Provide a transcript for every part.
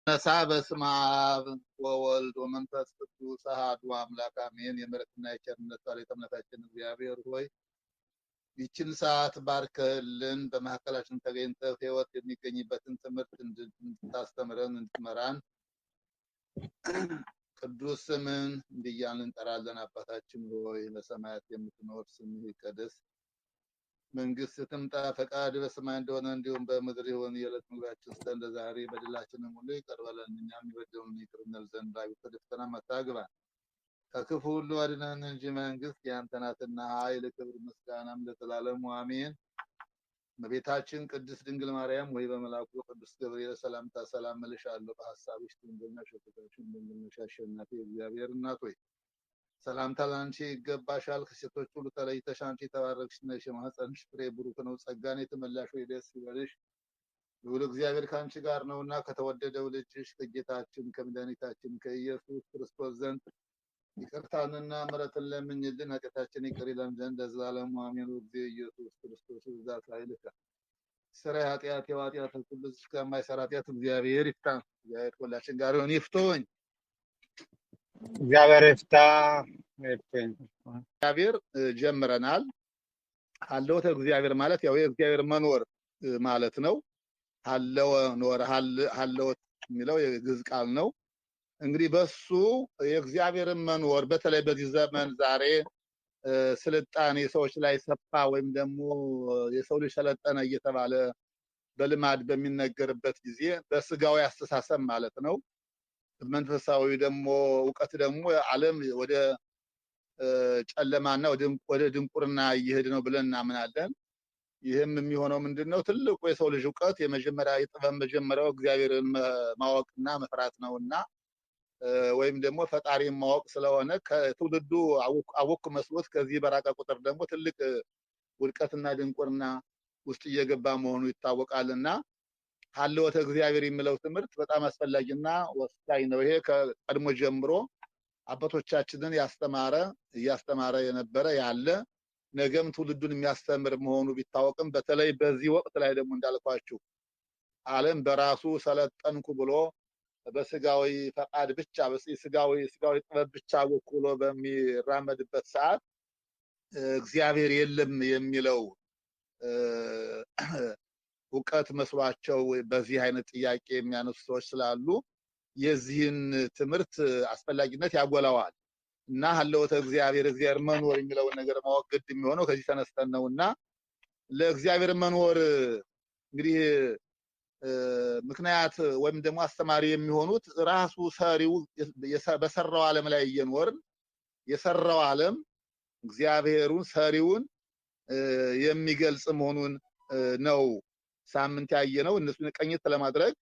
ነሳ በስመ አብ ወወልድ ወመንፈስ ቅዱስ አሐዱ አምላክ አሜን። የምሕረትና የቸርነት ባለቤት አምላካችን እግዚአብሔር ሆይ ይችን ሰዓት ባርከህልን በመካከላችን ተገኝተህ ሕይወት የሚገኝበትን ትምህርት እንድታስተምረን እንድትመራን ቅዱስ ስምን እንዲህ እያልን እንጠራለን። አባታችን ሆይ በሰማያት የምትኖር ስምህ ይቀደስ፣ መንግስትህ ትምጣ፣ ፈቃድህ በሰማይ እንደሆነ እንዲሁም በምድር ይሁን። የዕለት ምግባችንን ስጠን ዛሬ፣ በደላችንን ሁሉ ይቅር በለን እኛም የበደሉንን ይቅር እንል ዘንድ፣ አቤቱ ወደ ፈተና አታግባን፣ ከክፉ ሁሉ አድነን እንጂ መንግስት ያንተ ናትና፣ ኃይል፣ ክብር፣ ምስጋናም ለዘላለሙ አሜን። እመቤታችን ቅድስት ድንግል ማርያም ወይ በመልአኩ ቅዱስ ገብርኤል ሰላምታ ሰላም እልሻለሁ። በሐሳብሽ ድንግል ነሽ፣ በሥጋሽም ድንግል ነሽ። አሸናፊ እግዚአብሔር እናት ሆይ ሰላምታ ላንቺ ይገባሻል። ከሴቶች ሁሉ ተለይተሽ አንቺ የተባረክሽ ነሽ፣ የማኅፀንሽ ፍሬ ብሩክ ነው። ጸጋን የተመላሽ ሆይ ደስ ይበልሽ፣ ልዑል እግዚአብሔር ከአንቺ ጋር ነውና ከተወደደው ልጅሽ ከጌታችን ከመድኃኒታችን ከኢየሱስ ክርስቶስ ዘንድ ይቅርታንና ምሕረትን ለምኝልን ኃጢአታችንን ይቅር ይለን ዘንድ ለዘላለሙ አሜን። እግዚእ ኢየሱስ ክርስቶስ ብዛት ኃይልከ ስራ ኃጢአት የኃጢአት ሁሉ እስከማይሰራ ኃጢአት እግዚአብሔር ይፍታ። እግዚአብሔር ሁላችን ጋር ይሁን። ይፍቱኝ። እግዚአብሔር ይፍታ። ይፍቱኝ። እግዚአብሔር ጀምረናል። ሀለወተ እግዚአብሔር ማለት ያው የእግዚአብሔር መኖር ማለት ነው። ሀለወ ኖረ፣ ሀለወት የሚለው የግዕዝ ቃል ነው። እንግዲህ በሱ የእግዚአብሔርን መኖር በተለይ በዚህ ዘመን ዛሬ ስልጣኔ ሰዎች ላይ ሰፋ ወይም ደግሞ የሰው ልጅ ሰለጠነ እየተባለ በልማድ በሚነገርበት ጊዜ በስጋዊ አስተሳሰብ ማለት ነው። መንፈሳዊ ደግሞ እውቀት ደግሞ ዓለም ወደ ጨለማና ወደ ድንቁርና እየሄደ ነው ብለን እናምናለን። ይህም የሚሆነው ምንድነው? ትልቁ የሰው ልጅ እውቀት የመጀመሪያ የጥበብ መጀመሪያው እግዚአብሔርን ማወቅና መፍራት ነውና ወይም ደግሞ ፈጣሪን ማወቅ ስለሆነ ከትውልዱ አወቅኩ መስሎት ከዚህ በራቀ ቁጥር ደግሞ ትልቅ ውድቀትና ድንቁርና ውስጥ እየገባ መሆኑ ይታወቃልና ሀለወተ እግዚአብሔር የሚለው ትምህርት በጣም አስፈላጊና ወሳኝ ነው። ይሄ ከቀድሞ ጀምሮ አባቶቻችንን ያስተማረ እያስተማረ የነበረ ያለ ነገም ትውልዱን የሚያስተምር መሆኑ ቢታወቅም በተለይ በዚህ ወቅት ላይ ደግሞ እንዳልኳችሁ ዓለም በራሱ ሰለጠንኩ ብሎ በስጋዊ ፈቃድ ብቻ በስጋዊ ስጋዊ ጥበብ ብቻ ወክሎ በሚራመድበት ሰዓት እግዚአብሔር የለም የሚለው እውቀት መስሏቸው በዚህ አይነት ጥያቄ የሚያነሱ ሰዎች ስላሉ የዚህን ትምህርት አስፈላጊነት ያጎላዋል። እና ሀለወተ እግዚአብሔር እግዚአብሔር መኖር የሚለውን ነገር ማወቅ ግድ የሚሆነው ከዚህ ተነስተን ነውና ለእግዚአብሔር መኖር እንግዲህ ምክንያት ወይም ደግሞ አስተማሪ የሚሆኑት ራሱ ሰሪው በሰራው ዓለም ላይ እየኖርን የሰራው ዓለም እግዚአብሔሩን ሰሪውን የሚገልጽ መሆኑን ነው ሳምንት ያየነው። እነሱን ቀኝት ለማድረግ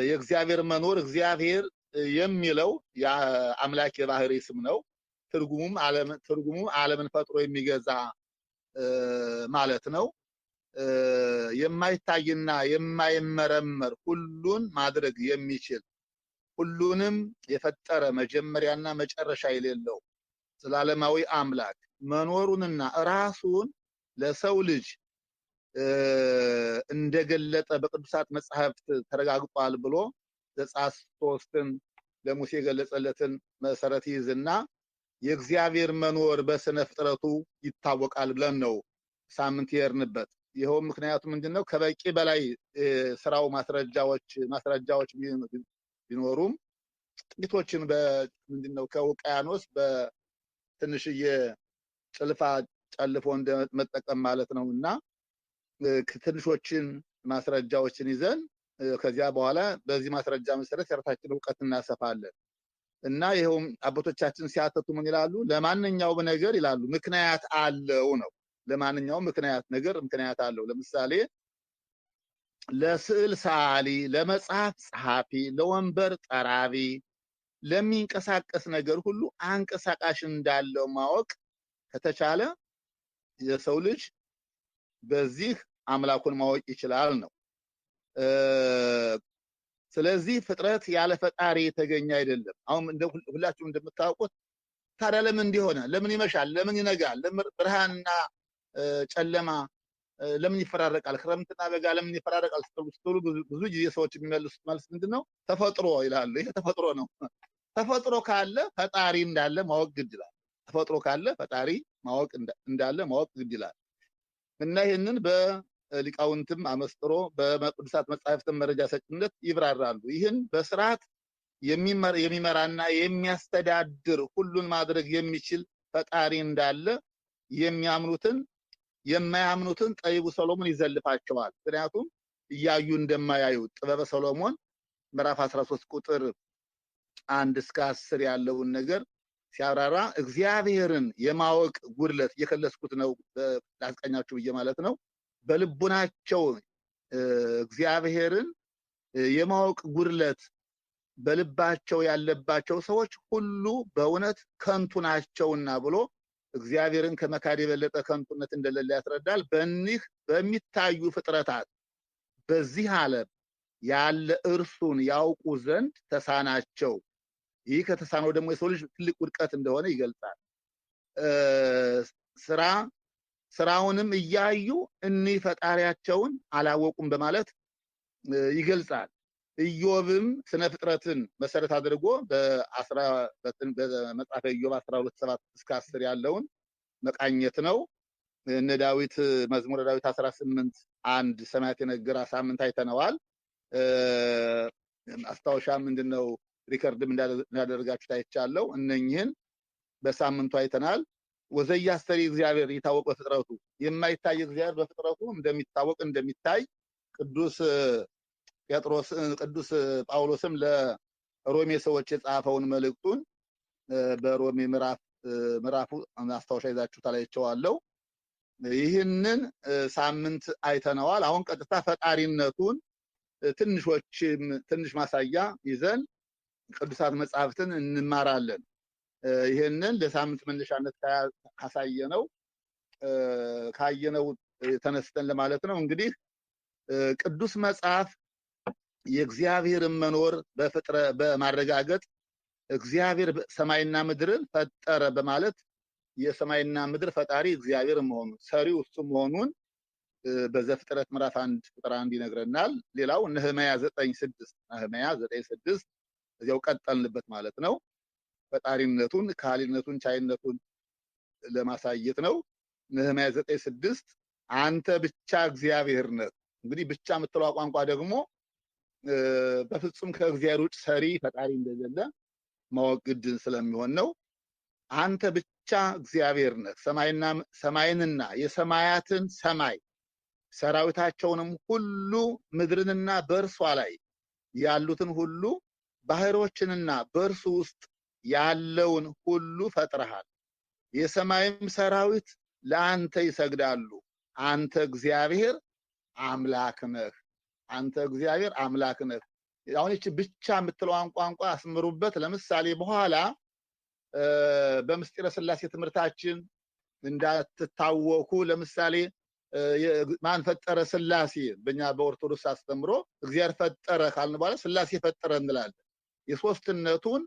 የእግዚአብሔር መኖር እግዚአብሔር የሚለው የአምላክ የባህሪ ስም ነው። ትርጉሙም ዓለምን ፈጥሮ የሚገዛ ማለት ነው። የማይታይና የማይመረመር ሁሉን ማድረግ የሚችል ሁሉንም የፈጠረ መጀመሪያና መጨረሻ የሌለው ዘላለማዊ አምላክ መኖሩንና ራሱን ለሰው ልጅ እንደገለጠ በቅዱሳት መጻሕፍት ተረጋግጧል ብሎ ዘጸአት 3ን ለሙሴ የገለጸለትን መሰረት ይዝና የእግዚአብሔር መኖር በስነ ፍጥረቱ ይታወቃል ብለን ነው ሳምንት የሄድንበት። ይኸው ምክንያቱ ምንድነው? ከበቂ በላይ ስራው ማስረጃዎች ቢኖሩም ጥቂቶችን በምንድነው ከውቅያኖስ በትንሽዬ ጭልፋ ጨልፎ እንደመጠቀም ማለት ነውና ትንሾችን ማስረጃዎችን ይዘን ከዚያ በኋላ በዚህ ማስረጃ መሰረት የራሳችንን እውቀት እናሰፋለን። እና ይኸውም አባቶቻችን ሲያተቱ ምን ይላሉ? ለማንኛውም ነገር ይላሉ ምክንያት አለው ነው። ለማንኛውም ምክንያት ነገር ምክንያት አለው። ለምሳሌ ለስዕል ሰዓሊ፣ ለመጽሐፍ ጸሐፊ፣ ለወንበር ጠራቢ፣ ለሚንቀሳቀስ ነገር ሁሉ አንቀሳቃሽ እንዳለው ማወቅ ከተቻለ የሰው ልጅ በዚህ አምላኩን ማወቅ ይችላል ነው። ስለዚህ ፍጥረት ያለ ፈጣሪ የተገኘ አይደለም። አሁን ሁላችሁም እንደምታውቁት ታዲያ ለምን እንዲሆነ? ለምን ይመሻል? ለምን ይነጋል? ለምን ብርሃንና ጨለማ ለምን ይፈራረቃል? ክረምትና በጋ ለምን ይፈራረቃል ስትሉ ብዙ ጊዜ ሰዎች የሚመልሱት መልስ ምንድነው? ተፈጥሮ ይላሉ። ይሄ ተፈጥሮ ነው። ተፈጥሮ ካለ ፈጣሪ እንዳለ ማወቅ ግድ ይላል። ተፈጥሮ ካለ ፈጣሪ ማወቅ እንዳለ ማወቅ ግድ ይላል። እና ይሄንን በሊቃውንትም አመስጥሮ በቅዱሳት መጻሕፍትም መረጃ ሰጭነት ይብራራሉ። ይህን በስርዓት የሚመራና የሚያስተዳድር ሁሉን ማድረግ የሚችል ፈጣሪ እንዳለ የሚያምኑትን የማያምኑትን ጠቢቡ ሰሎሞን ይዘልፋቸዋል። ምክንያቱም እያዩ እንደማያዩ ጥበበ ሰሎሞን ምዕራፍ 13 ቁጥር 1 እስከ 10 ያለውን ነገር ሲያብራራ እግዚአብሔርን የማወቅ ጉድለት የከለስኩት ነው ላስቀኛችሁ ብዬ ማለት ነው። በልቡናቸው እግዚአብሔርን የማወቅ ጉድለት በልባቸው ያለባቸው ሰዎች ሁሉ በእውነት ከንቱ ናቸውና ብሎ እግዚአብሔርን ከመካድ የበለጠ ከንቱነት እንደሌለ ያስረዳል። በእኒህ በሚታዩ ፍጥረታት በዚህ ዓለም ያለ እርሱን ያውቁ ዘንድ ተሳናቸው። ይህ ከተሳነው ደግሞ የሰው ልጅ ትልቅ ውድቀት እንደሆነ ይገልጻል። ስራውንም እያዩ እኒህ ፈጣሪያቸውን አላወቁም በማለት ይገልጻል። ኢዮብም ስነ ፍጥረትን መሰረት አድርጎ በመጽሐፈ ኢዮብ 12:7 እስከ 10 ያለውን መቃኘት ነው። እነ ዳዊት መዝሙረ ዳዊት 18:1 ሰማያት የነገረ ሳምንት አይተነዋል። አስታውሻ ምንድነው record ም እንዳደረጋችሁ ታይቻለሁ። እነኚህን በሳምንቱ አይተናል። ወዘያስተሪ እግዚአብሔር ይታወቅ በፍጥረቱ፣ የማይታይ እግዚአብሔር በፍጥረቱ እንደሚታወቅ እንደሚታይ ቅዱስ ጴጥሮስ ቅዱስ ጳውሎስም ለሮሜ ሰዎች የጻፈውን መልእክቱን በሮሜ ምዕራፉ ማስታወሻ ይዛችሁ ታላይቸዋለሁ። ይህንን ሳምንት አይተነዋል። አሁን ቀጥታ ፈጣሪነቱን ትንሽ ማሳያ ይዘን ቅዱሳት መጻሕፍትን እንማራለን። ይሄንን ለሳምንት መነሻነት ካሳየነው ካየነው ተነስተን ለማለት ነው። እንግዲህ ቅዱስ መጽሐፍ የእግዚአብሔርን መኖር በፍጥረ በማረጋገጥ እግዚአብሔር ሰማይና ምድርን ፈጠረ በማለት የሰማይና ምድር ፈጣሪ እግዚአብሔር መሆኑን ሰሪው እሱ መሆኑን በዘፍጥረት ምዕራፍ 1 ቁጥር 1 ይነግረናል። ሌላው ነህምያ 9:6 ነህምያ 9:6 እዚያው ቀጠልንበት ማለት ነው። ፈጣሪነቱን ካሊነቱን ቻይነቱን ለማሳየት ነው። ነህምያ 9:6 አንተ ብቻ እግዚአብሔር ነህ። እንግዲህ ብቻ የምትለው ቋንቋ ደግሞ በፍጹም ከእግዚአብሔር ውጭ ሰሪ ፈጣሪ እንደሌለ ማወቅ ግድ ስለሚሆን ነው። አንተ ብቻ እግዚአብሔር ነህ፣ ሰማይንና የሰማያትን ሰማይ ሰራዊታቸውንም ሁሉ ምድርንና በእርሷ ላይ ያሉትን ሁሉ ባህሮችንና በእርሱ ውስጥ ያለውን ሁሉ ፈጥረሃል። የሰማይም ሰራዊት ለአንተ ይሰግዳሉ። አንተ እግዚአብሔር አምላክ ነህ። አንተ እግዚአብሔር አምላክ ነህ። አሁን እቺ ብቻ የምትለዋን ቋንቋ አስምሩበት። ለምሳሌ በኋላ በምስጢረ ሥላሴ ትምህርታችን እንዳትታወኩ ለምሳሌ ማን ፈጠረ ሥላሴ? በእኛ በኦርቶዶክስ አስተምሮ እግዚአብሔር ፈጠረ ካልን በኋላ ሥላሴ ፈጠረ እንላለን። የሶስትነቱን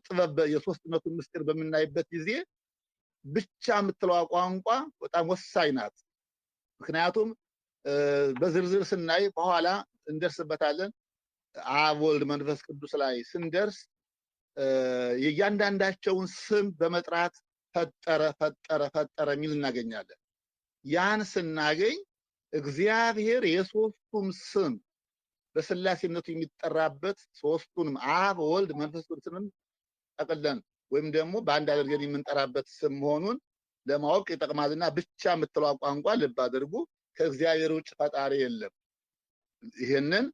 ጥበብ የሶስትነቱን ምስጢር በምናይበት ጊዜ ብቻ የምትለዋ ቋንቋ በጣም ወሳኝ ናት። ምክንያቱም በዝርዝር ስናይ በኋላ እንደርስበታለን። አብ ወልድ መንፈስ ቅዱስ ላይ ስንደርስ የእያንዳንዳቸውን ስም በመጥራት ፈጠረ ፈጠረ ፈጠረ የሚል እናገኛለን። ያን ስናገኝ እግዚአብሔር የሶስቱም ስም በስላሴነቱ የሚጠራበት ሶስቱንም አብ ወልድ መንፈስ ቅዱስንም ጠቅለን ወይም ደግሞ በአንድ አድርገን የምንጠራበት ስም መሆኑን ለማወቅ ይጠቅማልና ብቻ የምትለዋ ቋንቋ ልብ አድርጉ። ከእግዚአብሔር ውጭ ፈጣሪ የለም። ይሄንን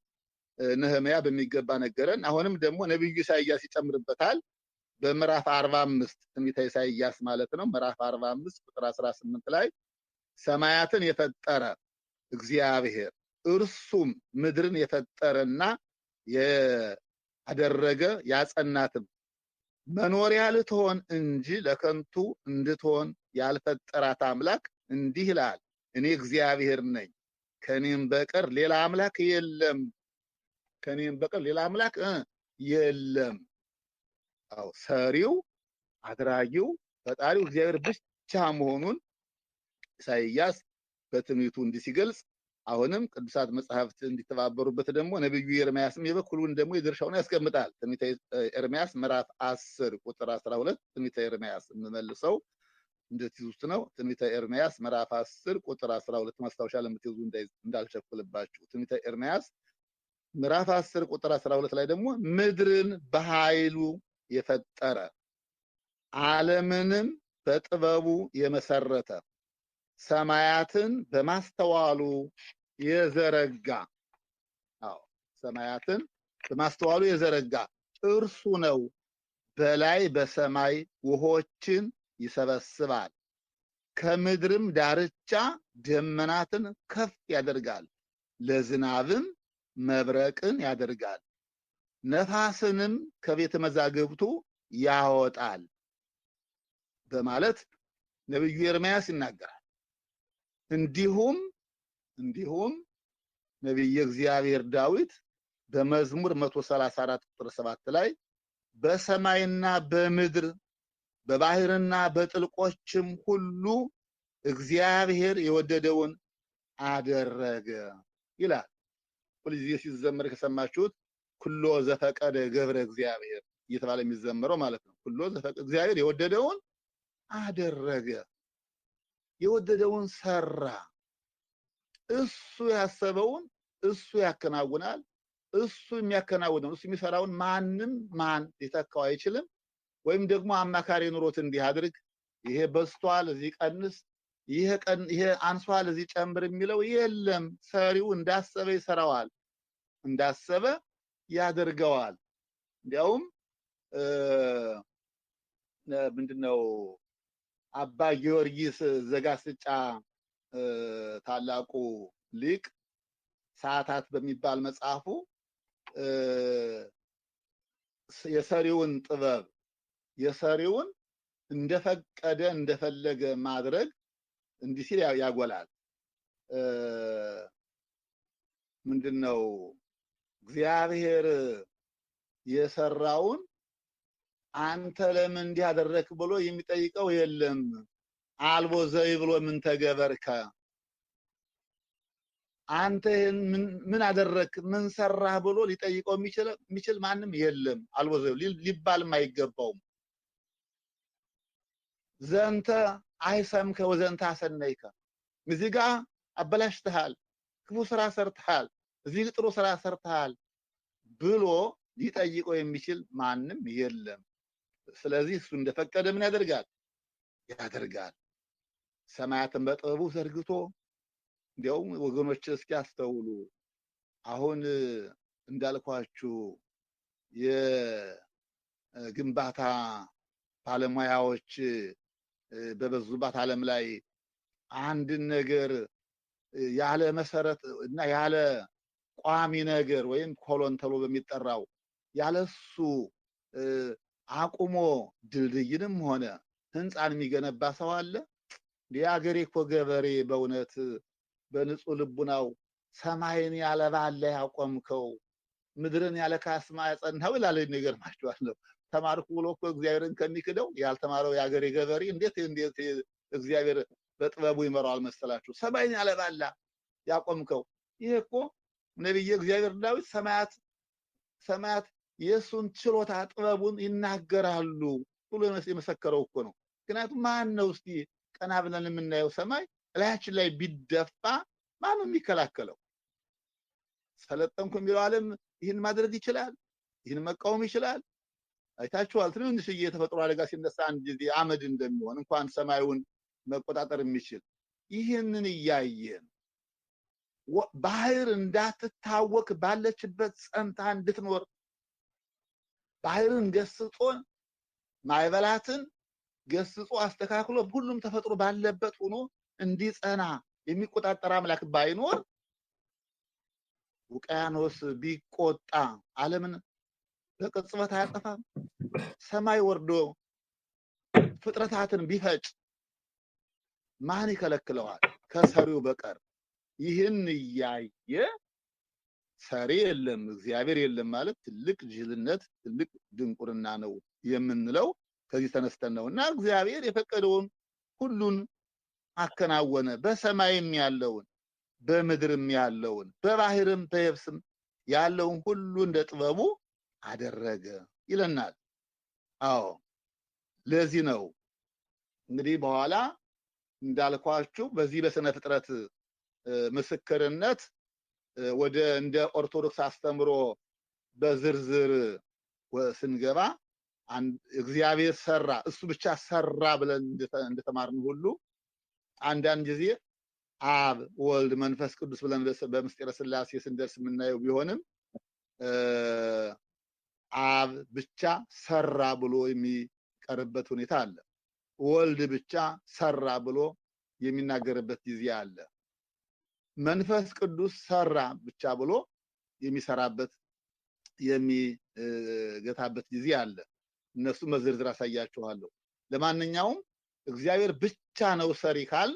ነህምያ በሚገባ ነገረን። አሁንም ደግሞ ነብዩ ኢሳይያስ ይጨምርበታል። በምዕራፍ 45 ትንቢተ ኢሳይያስ ማለት ነው። ምዕራፍ 45 ቁጥር 18 ላይ ሰማያትን የፈጠረ እግዚአብሔር እርሱም ምድርን የፈጠረና ያደረገ ያጸናትም መኖሪያ ልትሆን እንጂ ለከንቱ እንድትሆን ያልፈጠራት አምላክ እንዲህ ይላል፣ እኔ እግዚአብሔር ነኝ፣ ከኔም በቀር ሌላ አምላክ የለም። ከኔም በቀር ሌላ አምላክ የለም። አዎ ሰሪው አድራጊው ፈጣሪው እግዚአብሔር ብቻ መሆኑን ኢሳይያስ በትንቢቱ እንዲህ ሲገልጽ አሁንም ቅዱሳት መጽሐፍት እንዲተባበሩበት ደግሞ ነብዩ ኤርምያስም የበኩሉን ደግሞ የድርሻውን ያስቀምጣል። ትንቢተ ኤርምያስ ምዕራፍ 10 ቁጥር 12 ትንቢተ ኤርምያስ እንመልሰው እንድትይዙት ነው። ትንቢተ ኤርምያስ ምዕራፍ 10 ቁጥር 12 ማስታወሻ ለምትይዙ እንዳልቸኩልባችሁ። ትንቢተ ኤርምያስ ምዕራፍ 10 ቁጥር 12 ላይ ደግሞ ምድርን በኃይሉ የፈጠረ ዓለምንም በጥበቡ የመሰረተ ሰማያትን በማስተዋሉ የዘረጋ፣ አዎ ሰማያትን በማስተዋሉ የዘረጋ እርሱ ነው። በላይ በሰማይ ውሆችን ይሰበስባል፣ ከምድርም ዳርቻ ደመናትን ከፍ ያደርጋል፣ ለዝናብም መብረቅን ያደርጋል፣ ነፋስንም ከቤተ መዛግብቱ ያወጣል በማለት ነብዩ ኤርምያስ ይናገራል። እንዲሁም ነብዩ እግዚአብሔር ዳዊት በመዝሙር 134 ቁጥር 7 ላይ በሰማይና በምድር በባህርና በጥልቆችም ሁሉ እግዚአብሔር የወደደውን አደረገ ይላል። ሁልጊዜ ሲዘመር ከሰማችሁት ኩሎ ዘፈቀደ ገብረ እግዚአብሔር እየተባለ የሚዘመረው ማለት ነው። ኩሎ ዘፈቀደ እግዚአብሔር የወደደውን አደረገ፣ የወደደውን ሰራ። እሱ ያሰበውን እሱ ያከናውናል። እሱ የሚያከናውነው እሱ የሚሰራውን ማንም ማን ሊተካው አይችልም። ወይም ደግሞ አማካሪ ኑሮት እንዲህ አድርግ፣ ይሄ በዝቷል እዚህ ቀንስ፣ ይሄ አንሷል እዚህ ጨምር የሚለው የለም። ሰሪው እንዳሰበ ይሰራዋል፣ እንዳሰበ ያደርገዋል። እንዲያውም ምንድነው አባ ጊዮርጊስ ዘጋስጫ ታላቁ ሊቅ ሰዓታት በሚባል መጽሐፉ የሰሪውን ጥበብ የሰሪውን እንደፈቀደ እንደፈለገ ማድረግ እንዲህ ሲል ያጎላል። ምንድነው እግዚአብሔር የሰራውን አንተ ለምን እንዲህ አደረክ ብሎ የሚጠይቀው የለም። አልቦ ዘይብሎ ምን ተገበርከ፣ አንተ ምን አደረክ ምን ሰራህ ብሎ ሊጠይቀው የሚችል ማንም የለም። አልቦ ዘይብሎ ሊባልም አይገባውም። ዘንተ አይሰምከ ወዘንተ አሰነይከ፣ እዚህ ጋር አበላሽተሃል፣ ክፉ ስራ ሰርተሃል፣ እዚህ ጥሩ ስራ ሰርተሃል ብሎ ሊጠይቀው የሚችል ማንም የለም። ስለዚህ እሱ እንደፈቀደ ምን ያደርጋል? ያደርጋል። ሰማያትን በጥበቡ ዘርግቶ፣ እንዲያውም ወገኖች እስኪ አስተውሉ። አሁን እንዳልኳችሁ የግንባታ ባለሙያዎች በበዙባት ዓለም ላይ አንድን ነገር ያለ መሰረት እና ያለ ቋሚ ነገር ወይም ኮሎን ተብሎ በሚጠራው ያለሱ አቁሞ ድልድይንም ሆነ ህንፃን የሚገነባ ሰው አለ? የአገሬ እኮ ገበሬ በእውነት በንጹህ ልቡናው ሰማይን ያለ ባላ ያቆምከው ምድርን ያለ ካስማ ያጸናው ይላል። ይገርማችኋል። ተማርኩ ብሎ እኮ እግዚአብሔርን ከሚክደው ያልተማረው የአገሬ ገበሬ እንዴት እንዴት እግዚአብሔር በጥበቡ ይመራዋል መሰላችሁ? ሰማይን ያለ ባላ ያቆምከው። ይሄ እኮ ነብዩ እግዚአብሔር ዳዊት ሰማያት የሱን ችሎታ ጥበቡን ይናገራሉ ብሎ የመሰከረው እኮ ነው። ምክንያቱም ማን ነው እስቲ ቀና ብለን የምናየው ሰማይ እላያችን ላይ ቢደፋ ማን ነው የሚከላከለው? ሰለጠንኩ የሚለው ዓለም ይህን ማድረግ ይችላል? ይህን መቃወም ይችላል? አይታችኋል። ትንንሽዬ የተፈጥሮ አደጋ ሲነሳ አንድ ጊዜ አመድ እንደሚሆን እንኳን ሰማዩን መቆጣጠር የሚችል ይህንን እያየን ባህር እንዳትታወክ ባለችበት ጸንታ እንድትኖር ባህርን ገስጾ ማይበላትን ገስጾ አስተካክሎ ሁሉም ተፈጥሮ ባለበት ሆኖ እንዲጸና የሚቆጣጠር አምላክ ባይኖር ውቅያኖስ ቢቆጣ ዓለምን በቅጽበት አያጠፋም? ሰማይ ወርዶ ፍጥረታትን ቢፈጭ ማን ይከለክለዋል ከሰሪው በቀር? ይህን እያየ ሰሪ የለም እግዚአብሔር የለም ማለት ትልቅ ጅልነት ትልቅ ድንቁርና ነው የምንለው ከዚህ ተነስተን ነውና እግዚአብሔር የፈቀደውን ሁሉን አከናወነ። በሰማይም ያለውን በምድርም ያለውን በባህርም በየብስም ያለውን ሁሉ እንደ ጥበቡ አደረገ ይለናል። አዎ ለዚህ ነው እንግዲህ በኋላ እንዳልኳችሁ በዚህ በስነ ፍጥረት ምስክርነት ወደ እንደ ኦርቶዶክስ አስተምሮ በዝርዝር ስንገባ እግዚአብሔር ሰራ፣ እሱ ብቻ ሰራ ብለን እንደተማርን ሁሉ አንዳንድ ጊዜ አብ ወልድ መንፈስ ቅዱስ ብለን በምስጢረ ሥላሴ ስንደርስ የምናየው ቢሆንም አብ ብቻ ሰራ ብሎ የሚቀርበት ሁኔታ አለ። ወልድ ብቻ ሰራ ብሎ የሚናገርበት ጊዜ አለ። መንፈስ ቅዱስ ሰራ ብቻ ብሎ የሚሰራበት የሚገታበት ጊዜ አለ። እነሱ መዝርዝር አሳያችኋለሁ። ለማንኛውም እግዚአብሔር ብቻ ነው ሰሪ ካል፣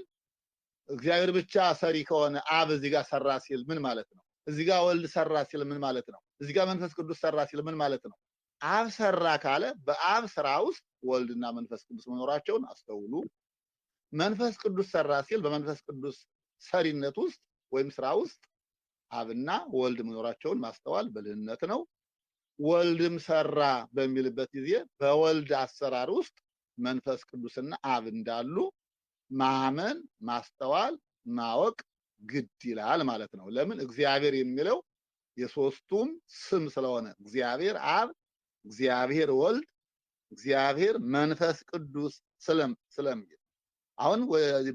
እግዚአብሔር ብቻ ሰሪ ከሆነ አብ እዚህ ጋር ሰራ ሲል ምን ማለት ነው? እዚህ ጋር ወልድ ሰራ ሲል ምን ማለት ነው? እዚህ ጋር መንፈስ ቅዱስ ሰራ ሲል ምን ማለት ነው? አብ ሰራ ካለ በአብ ስራ ውስጥ ወልድና መንፈስ ቅዱስ መኖራቸውን አስተውሉ። መንፈስ ቅዱስ ሰራ ሲል በመንፈስ ቅዱስ ሰሪነት ውስጥ ወይም ስራ ውስጥ አብና ወልድ መኖራቸውን ማስተዋል ብልህነት ነው። ወልድም ሰራ በሚልበት ጊዜ በወልድ አሰራር ውስጥ መንፈስ ቅዱስና አብ እንዳሉ ማመን፣ ማስተዋል፣ ማወቅ ግድ ይላል ማለት ነው። ለምን? እግዚአብሔር የሚለው የሶስቱም ስም ስለሆነ እግዚአብሔር አብ፣ እግዚአብሔር ወልድ፣ እግዚአብሔር መንፈስ ቅዱስ ስለሚል። አሁን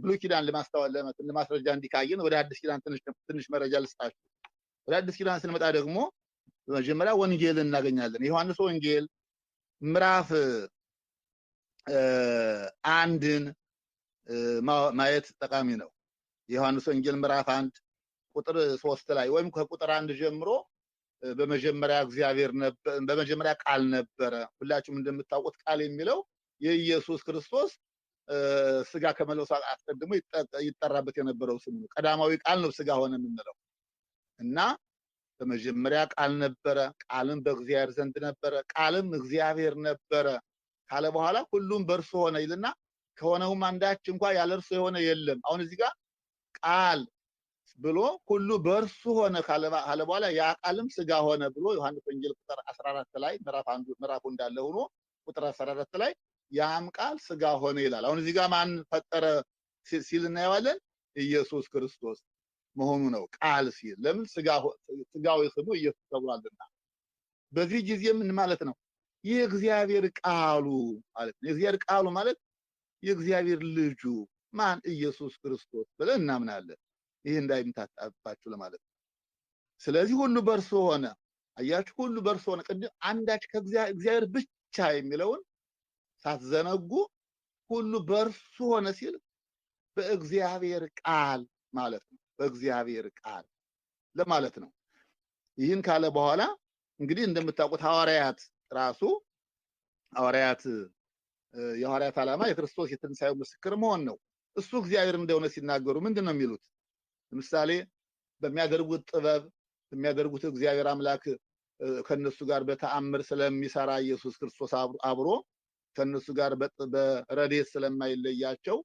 ብሉይ ኪዳን ለማስተዋል ለማስረጃ እንዲካየን ወደ አዲስ ኪዳን ትንሽ መረጃ ልስጣችሁ። ወደ አዲስ ኪዳን ስንመጣ ደግሞ በመጀመሪያ ወንጌልን እናገኛለን። የዮሐንስ ወንጌል ምዕራፍ 1ን ማየት ጠቃሚ ነው። የዮሐንስ ወንጌል ምዕራፍ 1 ቁጥር 3 ላይ ወይም ከቁጥር 1 ጀምሮ በመጀመሪያ እግዚአብሔር ነበር፣ በመጀመሪያ ቃል ነበረ። ሁላችሁም እንደምታውቁት ቃል የሚለው የኢየሱስ ክርስቶስ ስጋ ከመለበሱ አስቀድሞ ይጠራበት የነበረው ስም ነው። ቀዳማዊ ቃል ነው ስጋ ሆነ የምንለው። እና በመጀመሪያ ቃል ነበረ፣ ቃልም በእግዚአብሔር ዘንድ ነበረ፣ ቃልም እግዚአብሔር ነበረ ካለ በኋላ ሁሉም በእርሱ ሆነ ይልና ከሆነውም አንዳች እንኳን ያለ እርሱ የሆነ የለም። አሁን እዚህ ጋር ቃል ብሎ ሁሉ በእርሱ ሆነ ካለ በኋላ ያ ቃልም ስጋ ሆነ ብሎ ዮሐንስ ወንጌል ቁጥር 14 ላይ ምዕራፍ 1 ምዕራፉ እንዳለ ሆኖ ቁጥር 14 ላይ ያም ቃል ስጋ ሆነ ይላል። አሁን እዚህ ጋር ማን ፈጠረ ሲል እናየዋለን? ኢየሱስ ክርስቶስ መሆኑ ነው ቃል ሲል። ለምን? ስጋው ስሙ ኢየሱስ ተብሏልና። በዚህ ጊዜ ምን ማለት ነው? የእግዚአብሔር ቃሉ ማለት ነው። የእግዚአብሔር ቃሉ ማለት የእግዚአብሔር ልጁ ማን? ኢየሱስ ክርስቶስ ብለን እናምናለን። ይሄ እንዳይምታታባችሁ ለማለት ነው። ስለዚህ ሁሉ በእርሱ ሆነ። አያችሁ፣ ሁሉ በእርሱ ሆነ። ቅድም አንዳች ከእግዚአብሔር ብቻ የሚለውን ሳትዘነጉ ሁሉ በእርሱ ሆነ ሲል በእግዚአብሔር ቃል ማለት ነው። በእግዚአብሔር ቃል ለማለት ነው። ይህን ካለ በኋላ እንግዲህ እንደምታውቁት ሐዋርያት ራሱ ሐዋርያት የሐዋርያት ዓላማ የክርስቶስ የትንሣኤው ምስክር መሆን ነው። እሱ እግዚአብሔር እንደሆነ ሲናገሩ ምንድነው የሚሉት? ለምሳሌ በሚያደርጉት ጥበብ በሚያደርጉት እግዚአብሔር አምላክ ከነሱ ጋር በተአምር ስለሚሰራ ኢየሱስ ክርስቶስ አብሮ ከነሱ ጋር በረድኤት ስለማይለያቸው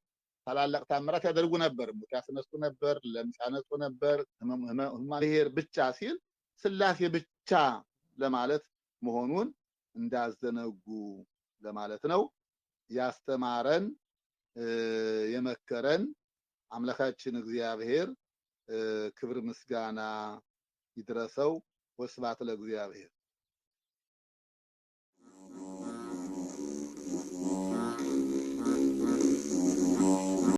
ታላላቅ ተአምራት ያደርጉ ነበር። ሙት ያስነሱ ነበር፣ ለምጽ ያነጹ ነበር። ሕማም ብቻ ሲል ስላሴ ብቻ ለማለት መሆኑን እንዳዘነጉ ለማለት ነው። ያስተማረን የመከረን አምላካችን እግዚአብሔር ክብር ምስጋና ይድረሰው። ወስብሐት ለእግዚአብሔር።